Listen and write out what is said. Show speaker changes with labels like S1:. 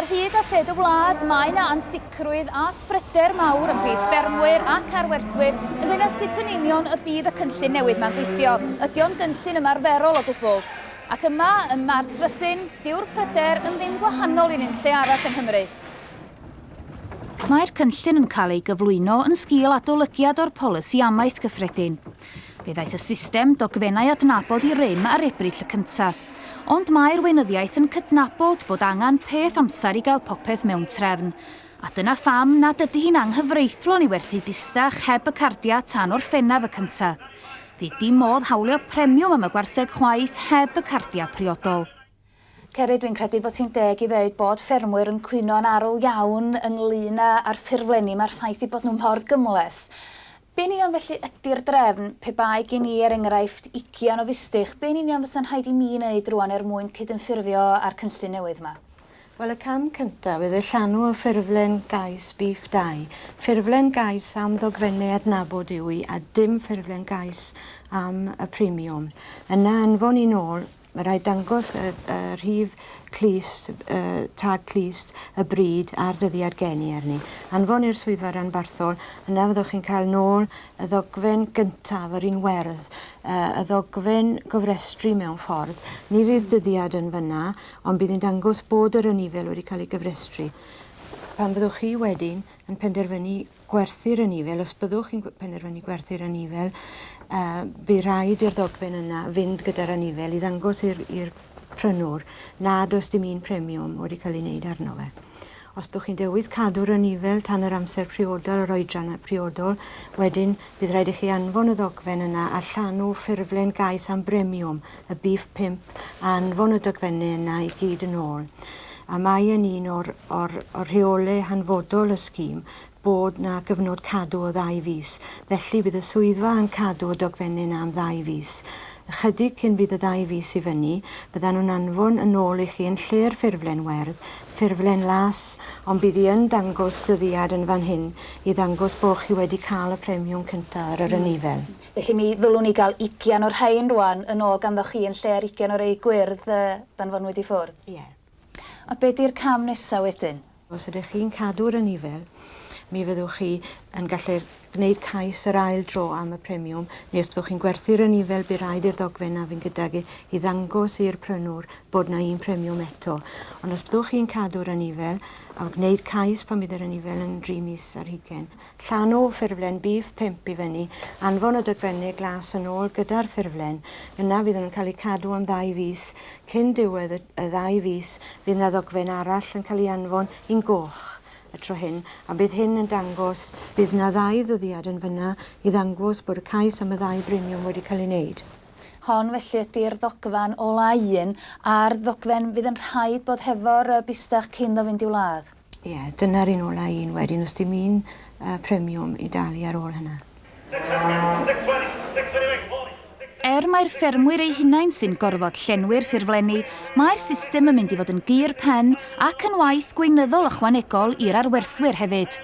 S1: Ar hyd a lled y wlad, mae yna ansicrwydd a phryder mawr ymhlith ffermwyr ac arwerthwyr ynglŷn â sut yn union y bydd y cynllun newydd 'ma'n gweithio. Ydy o'n gynllun ymarferol o gwbl? Ac yma, ym Mart Rhuthun, dyw'r pryder yn ddim gwahanol i'n unlle arall yng Nghymru. Mae'r cynllun yn cael ei gyflwyno yn sgil adolygiad o'r polisi amaeth gyffredin. Fe ddaeth y system dogfennau adnabod i rym ar Ebrill y cyntaf. Ond mae'r weinyddiaeth yn cydnabod bod angen peth amser i gael popeth mewn trefn. A dyna pham nad ydy hi'n anghyfreithlon i werthu bustach heb y cardiau tan Orffennaf y cyntaf. Fydd dim modd hawlio premiwm am y gwartheg chwaith heb y cardiau priodol. Ceri, dwi'n credu bod ti'n deg i ddeud bod ffermwyr yn cwyno'n arw iawn ynglyn â â'r ffurflenni, mae'r ffaith eu bod nhw mor gymhleth. Be yn union felly ydy'r drefn, pe bai gen i, er enghraifft, ugian o fustych, be yn union fysa'n rhaid i mi wneud rwan er mwyn cydymffurfio â'r cynllun newydd 'ma?
S2: Wel, y cam cyntaf yw llanw y ffurflen gais Beef 2. Ffurflen gais am ddogfennau adnabod yw hi a dim ffurflen gais am y premiwm. Yna anfon i nôl Mae rhaid dangos y, y rhif clust, y tag clust, y bryd a'r dyddiad geni arni. Anfon i'r swyddfa ranbarthol, yna fyddwch chi'n cael nôl y ddogfen gyntaf, yr un werdd, y ddogfen gofrestru mewn ffordd. Ni fydd dyddiad yn fyna, ond bydd yn dangos bod yr ynifel wedi cael ei gyfrestru. Pan fyddwch chi wedyn yn penderfynu gwerthu'r anifail, os byddwch chi'n penderfynu gwerthu'r anifail, uh, bydd rhaid i'r ddogfen yna fynd gyda'r anifail i ddangos i'r prynwr nad oes dim un premiwm wedi cael ei wneud arno fe. Os byddwch chi'n dewis cadw'r anifail tan yr amser priodol, yr oedran priodol, wedyn bydd rhaid i chi anfon y ddogfen yna a llanw ffurflen gais am bremiwm, y beef 5, a anfon y dogfennau yna i gyd yn ôl. A mae yn un o'r, or, or rheolau hanfodol y sgîm bod 'na gyfnod cadw o ddau fis. Felly, bydd y swyddfa yn cadw y dogfennau 'na am ddau fis. Ychydig cyn bydd y ddau fis i fyny, byddan nhw'n anfon yn ôl i chi yn lle'r ffurflen werdd, ffurflen las, ond bydd hi yn dangos dyddiad yn fan hyn i ddangos bo' chi wedi cael y premiwm cynta' ar yr anifail.
S1: Felly mi ddylwn i gael ugian o'r rhain rwan yn ôl ganddoch chi yn lle'r ugian o rei gwyrdd ddanfonwyd i ffwrdd?
S2: Ie.
S1: A be' 'di'r cam nesa' wedyn?
S2: Os ydych chi'n cadw'r anifail, mi fyddwch chi yn gallu gwneud cais yr ail dro am y premiwm, neu os byddwch chi'n gwerthu'r anifail, bydd rhaid i'r ddogfen 'na fynd gydag e i ddangos i'r prynwr bod 'na un premiwm eto. Ond os byddwch chi'n cadw'r anifail a gwneud cais pan bydd yr anifail yn dri mis ar hugain, Llanw ffurflen bîff 5 i fyny, anfon y dogfennau glas yn ôl gyda'r ffurflen, yna fydden nhw'n cael eu cadw am ddau fis, cyn diwedd y y ddau fis fydd 'na ddogfen arall yn cael ei anfon un goch y tro hyn, a bydd hyn yn dangos, bydd 'na ddau ddyddiad yn fyna i ddangos bod y cais am y ddau bremiwm wedi cael ei wneud.
S1: Hon felly ydi'r ddogfen ola un, a'r ddogfen fydd yn rhaid bod hefo'r bustach cyn ddo fynd i'w ladd.
S2: Ie, dyna'r un ola un wedyn, os dim un uh, premiwm i dalu ar ôl hynna.
S1: Er mai'r ffermwyr eu hunain sy'n gorfod llenwi'r ffurflenni, mae'r system yn mynd i fod yn gur pen ac yn waith gweinyddol ychwanegol i'r arwerthwyr hefyd.